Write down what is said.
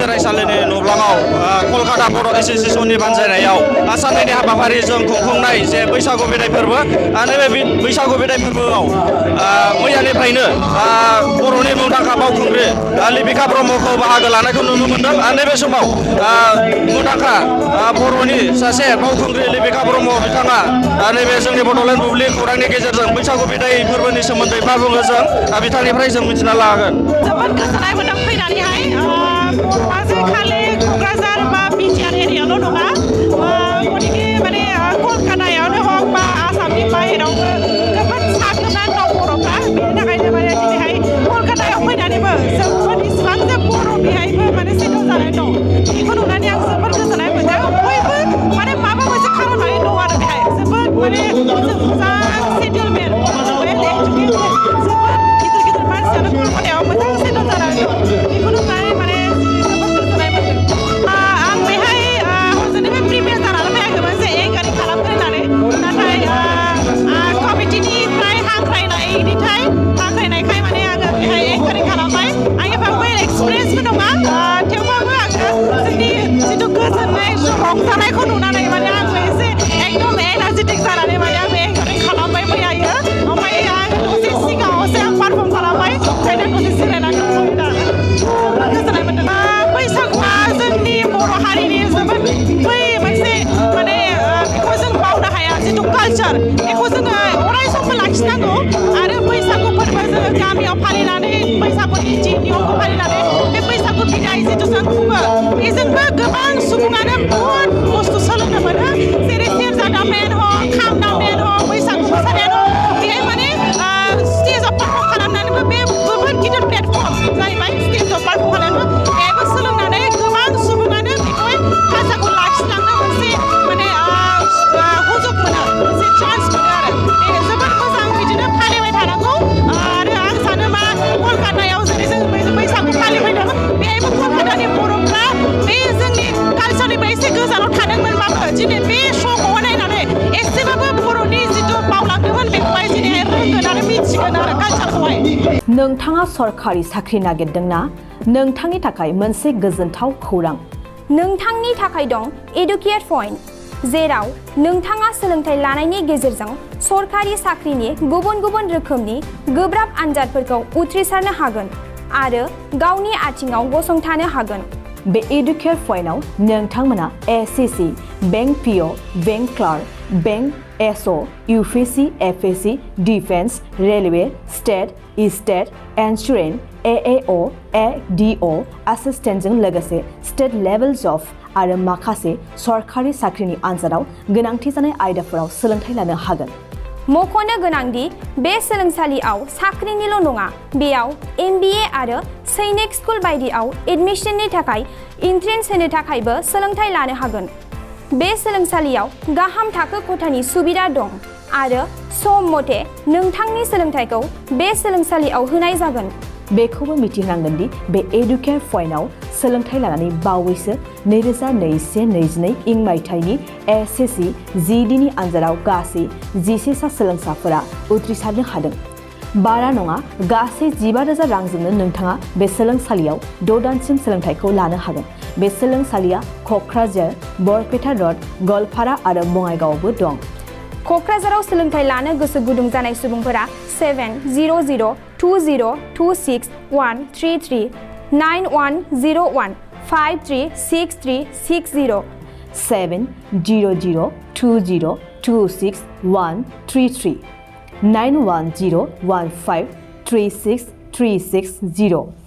खेराइसालिनि न'ब्लाङाव कलकाता बर' एस'सिएशननि बानजायनायाव साननैनि हाबाफारिजों खुंफुंनाय जे बैसागु बिदाय फोरबो नैबे बैसागु बिदाय फोरबोआव मैयानिफ्रायनो बर'नि मुंदांखा बावखुंग्रि लिपिका ब्रह्मखौ बाहागो लानायखौ नुनो मोनदों नैबे समाव मुंदांखा बर'नि सासे बावखुंग्रि लिपिका ब्रह्म बिथाङा नैबे जोंनि बड'लेण्ड बुब्लि खौरांनि गेजेरजों बैसागु बिदाय फोरबोनि सोमोन्दै मा बुङो जों बिथांनिफ्राय जों मिथिना लागोन। जोबोद गोजोननाय मोनदों फैनानैहाय खालि क'क्राझार बा बिटिआर एरियाल' नङा गतिके माने कलकातायावनो हक बा आसामनि बाहेरावबो जोबोद साग्लोबनानै दं बर'फ्रा बेनि थाखायनो माने दिनैहाय कलकातायाव फैनानैबो जोबोद इसिबां जे बर' बेहायबो माने सेटल जानाय दं बेखौ नुनानै आं जोबोद गोजोननाय मोनदों बयबो माने माबा मोनसे खालामनानै दं आरो बेहाय जोबोद माने मोजां सेटलमेन्ट वेल एजुकेटेड जोबोद गिदिर मानसियानो कलकातायाव मोजां सेटल जानानै दं बेखौ नुनानै माने जोबोद गोजोननाय मोनदों। आं बेहाय हजोंनिफ्राय प्रिमियार जानानै फैयाखैमोन जे एंकारिं खालामगोन होननानै नाथाय कमिटिनिफ्राय हांख्रायनायखाय माने आङो बेहाय एंकारिं खालामबाय आंनि बांद्राय एक्सपिरियेन्सबो नङा थेवबाबो आङो जोंनि जिथु गोजोननाय रंजानायखौ नुनानै माने आंबो एसे एकदम एनार्जेटिक जानानै माने आंबो एंकारिं खालामबाय मैयायो ओमफ्राय आं दसे सिगाङावसो आं पारफर्म खालामबाय ओंखायनो दसे जिरायनानै दंमोन गोजोननाय मोनदों। बैसागुआ जोंनि बर' हारिनि जोबोद बै मोनसे माने बेखौ जों बावनो हाया जिथु कालचार बेखौ जोङो अराय समबो लाखिनांगौ आरो बैसागु फोरबो जोङो गामियाव फालिनानै बैसागुनि जि नियमखौ फालिनानै बे बैसागु बिदाय जिथु जों खुङो बेजोंबो गोबां सुबुङानो बहुद बुस्थु सोलोंनो मोनो जेरै सेरजा दामनायानो हक खाम दामनायानो हक बैसागु मोसानायानो हक बेहाय माने स्टेजाव पारफर्म खालामनानैबो बे जोबोद गिदिर प्लेटफर्म जाहैबाय स्टेजाव पारफर्म खालामनो बेहायबो सोलोंनानै गोबां सुबुङानो बेखौहाय भाषाखौ लाखिलांनो मोनसे माने हुजुग मोनो मोनसे चान्स मोनो आरो जोबोद मोजां बिदिनो फालिबाय थानांगौ आरो आं सानो मा कलकातायाव जेरै जों बैसागु फालिबायदों बेहायबो कलकातानि बर'फ्रा बे जोंनि कालचारनिफ्राय एसे गोजानाव थादोंमोनबाबो दिनै बे श'खौ नायनानै एसेबाबो बर'नि जिथु बावलांदोंमोन बेखौहाय दिनैहाय रोंगोन आरो मिथिगोन आरो कालचारखौहाय। नोंथाङा सरकारि साख्रि नागिरदोंना नोंथांनि थाखाय मोनसे गोजोनथाव खौरां नोंथांनि थाखाय दं एडुकेट पइन्ट जेराव नोंथाङा सोलोंथाइ लानायनि गेजेरजों सरकारि साख्रिनि गुबुन गुबुन रोखोमनि गोब्राब आनजादफोरखौ उथ्रिसारनो हागोन आरो गावनि आथिङाव गसंथानो हागोन। बे एडुकेट पइन्टआव नोंथांमोना SSC bank PO bank clerk bank SO UPSC FSC defence railway state insurance AAO ADO एसिस्टेन्टजों लोगोसे स्टेट लेभेल जब आरो माखासे सरकारि साख्रिनि आनजादाव गोनांथि जानाय आयदाफोराव सोलोंथाइ लानो हागोन। मख'नो गोनांदि बे सोलोंसालियाव साख्रिनिल' नङा बेयाव MBA आरो सैनिक स्कुल बायदियाव एडमिशननि थाखाय एन्ट्रेन्स होनो थाखायबो सोलोंथाइ लानो हागोन। बे सोलोंसालियाव गाहाम थाखो खथानि सुबिदा दं आरो सम मथे नोंथांनि सोलोंथाइखौ बे सोलोंसालियाव होनाय जागोन। बेखौबो मिथिनांगोन दि बे एडुकेट पइन्टआव सोलोंथाइ लानानै बावैसो 2021-22 इं मायथाइनि एसएससि जिडिनि आनजादाव गासै 11 सा सोलोंसाफोरा उथ्रिसारनो हादों। बारा नङा गासै 15,000 रांजोंनो नोंथाङा बे सोलोंसालियाव 6 दानसिम सोलोंथाइखौ लानो हागोन। बे सोलोंसालिया क'क्राझार बरपेटा रड गवालपारा आरो बङाइगावआवबो दं। क'क्राझाराव सोलोंथाइ लानो गोसो गुदुं जानाय सुबुंफोरा 700-226-133 9101-536360 700-226-133 9101536360